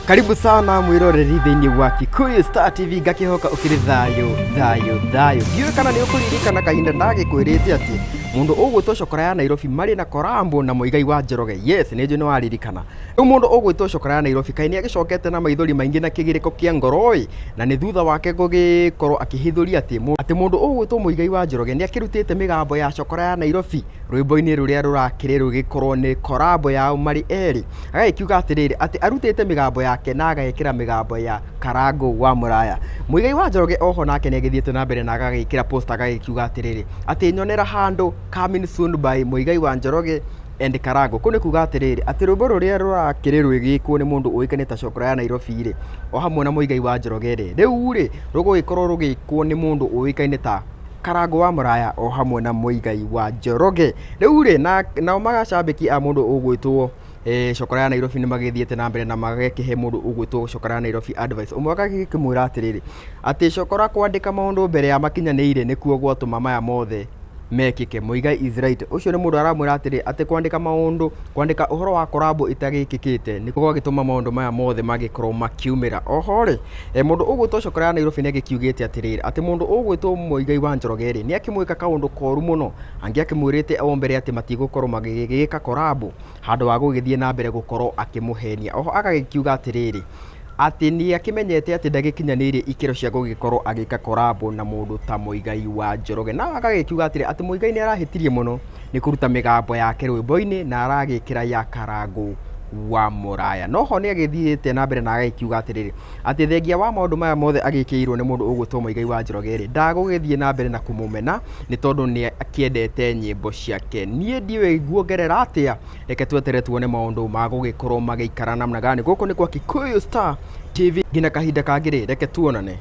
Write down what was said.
Karibu sana mwiroreri thĩinĩ wa Kikuyu Star TV, ngakĩhoka ũkĩrĩ thayũ thayũ thayũ. Ndiũĩ kana nĩ ũkũririkana kahinda ndagĩkwĩrĩte atĩ mũndũ ũgwĩtwo Cokora ya Nairobi marĩ na korambo na Mũigai wa Njoroge. Yes, nĩ njũĩ nĩ waririkana. Rĩu mũndũ ũgwĩtwo Cokora ya Nairobi kaĩ nĩ agĩcokete na maithori maingĩ na kĩgirĩko kĩa ngoro-ĩ, na nĩ thutha wake gũgĩkorwo akĩhithũria atĩ atĩ mũndũ ũgwĩtwo Mũigai wa Njoroge nĩ akĩrutĩte mĩgambo ya Cokora ya Nairobi rwĩmbo-inĩ rũrĩa rũrakĩrĩ rũgĩkorwo nĩ korambo yao marĩ erĩ. Agagĩkiuga atĩrĩrĩ, atĩ arutĩte mĩgambo yake na agekĩra mĩgambo ya Karangũ wa Mũraya. Mũigai wa Njoroge oho nake nĩ agĩthiĩte na mbere na agagĩkĩra post agagĩkiuga atĩrĩrĩ, atĩ nyonera handũ coming soon by Mũigai wa Njoroge and Karangũ. Kũu nĩ kuga atĩrĩrĩ, atĩ rwĩmbo rũrĩa rũrakĩrĩ rwĩgĩkwo nĩ mũndũ ũĩkaine ta Cokora ya Nairobi rĩ, o hamwe na Mũigai wa Njoroge rĩ, rĩu rĩ, rũgũgĩkorwo rũgĩkwo nĩ mũndũ ũĩkaine ta Karangũ wa Mũraya o hamwe na Mũigai wa Njoroge. Rĩu rĩ, na, nao macambĩki a mũndũ ũgwĩtwo Cokora ya Nairobi nĩ magĩthiĩte na mbere na magakĩhe mũndũ ũgwĩtwo Cokora ya Nairobi advice. Ũmwe agagĩkĩmwĩra atĩrĩrĩ, atĩ Cokora kwandĩka maũndũ mbere ya makinyanĩire nĩkuo gwatũma maya mothe mekĩke. Mũigai is right. Ũcio nĩ mũndũ aramwĩra atĩrĩ, atĩ kwandĩka maũndũ, kwandĩka ũhoro wa korambo itagĩkĩkĩte nĩkuo gwagĩtũma maũndũ maya mothe magĩkorwo makiumĩra. Oho rĩ, mũndũ ũgwĩtwo Cokora ya Nairobi nĩ agĩkiugĩte atĩrĩrĩ, atĩ mũndũ ũgwĩtwo Mũigai wa Njoroge rĩ, nĩ akĩmwĩka kaũndũ koru mũno. Angĩ akĩmwĩrĩte o mbere atĩ matigũkorwo magĩgĩka korambo handũ wa gũgĩthiĩ na mbere gũkorwo akĩmũhenia. Oho agagĩkiuga atĩrĩrĩ, atĩ nĩ akĩmenyete atĩ ndagĩkinyanĩirie ikĩro cia gũgĩkorwo agĩka korambo na mũndũ ta Mũigai wa Njoroge. Na agagĩkiuga atĩrĩ, atĩ Mũigai nĩ arahĩtirie mũno nĩ kũruta mĩgambo yake rwĩmbo-inĩ na aragĩkĩra ya Karangũ wa Mũraya. No ho nĩ agĩthiĩte na mbere na agagĩkiuga atĩrĩrĩ, atĩ thengia wa maũndũ maya mothe agĩkĩirwo nĩ mũndũ ũgwĩtwo Mũigai wa Njoroge rĩ, ndagũgĩthiĩ na mbere na kũmũmena nĩ tondũ nĩ akĩendete nyĩmbo ciake. Niĩ ndiũĩ nguongerera atĩa, reke twetere tuone maũndũ ma gũgĩkorwo magĩikara namna gani. Gũkũ nĩ kwa Kikuyu Star TV, nginya kahinda kangĩ rĩ, reke tuonane.